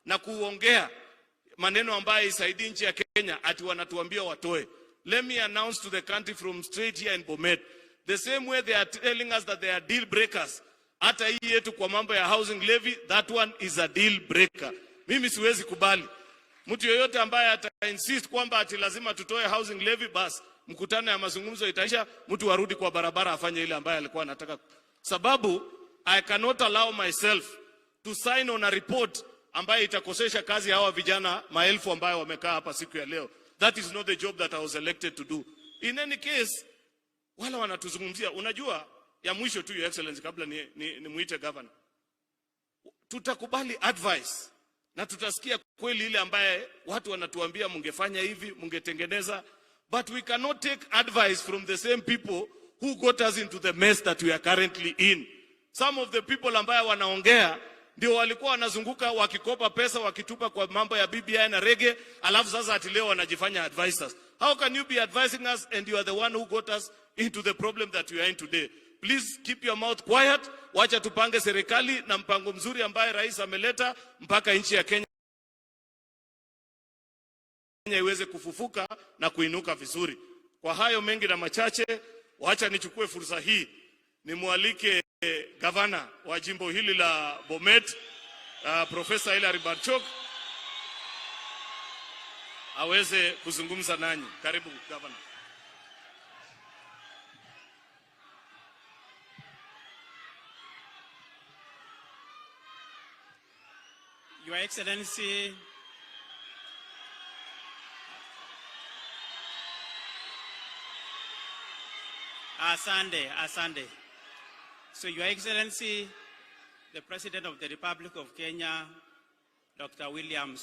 na kuongea maneno ambayo isaidii nchi ya Kenya, ati wanatuambia watoe. Let me announce to the country from straight here in Bomet, the same way they are telling us that they are deal breakers, hata hii yetu kwa mambo ya housing levy, that one is a deal breaker. Mimi siwezi kubali mtu yoyote ambaye ata insist kwamba ati lazima tutoe housing levy, bas mkutano ya mazungumzo itaisha, mtu arudi kwa barabara afanye ile ambayo alikuwa anataka, sababu I cannot allow myself to sign on a report ambayo itakosesha kazi hawa vijana maelfu ambayo wamekaa hapa siku ya leo. That is not the job that I was elected to do. In any case, wala wanatuzungumzia, unajua, ya mwisho tu, Your Excellency, kabla ni muite governor, tutakubali advice na tutasikia kweli ile ambaye watu wanatuambia mungefanya hivi, mungetengeneza, but we cannot take advice from the same people who got us into the mess that we are currently in. Some of the people ambaye wanaongea ndio walikuwa wanazunguka wakikopa pesa wakitupa kwa mambo ya BBI na rege, alafu sasa ati leo wanajifanya advisors. How can you be advising us and you are the one who got us into the problem that we are in today? Please keep your mouth quiet. Wacha tupange serikali na mpango mzuri ambaye rais ameleta mpaka nchi ya Kenya iweze kufufuka na kuinuka vizuri. Kwa hayo mengi na machache, wacha nichukue fursa hii nimwalike gavana wa jimbo hili la Bomet, Profesa Hilary Barchok aweze kuzungumza nanyi. Karibu gavana. Your Excellency, Asante, asante. So, Your Excellency, the President of the Republic of Kenya, Dr. William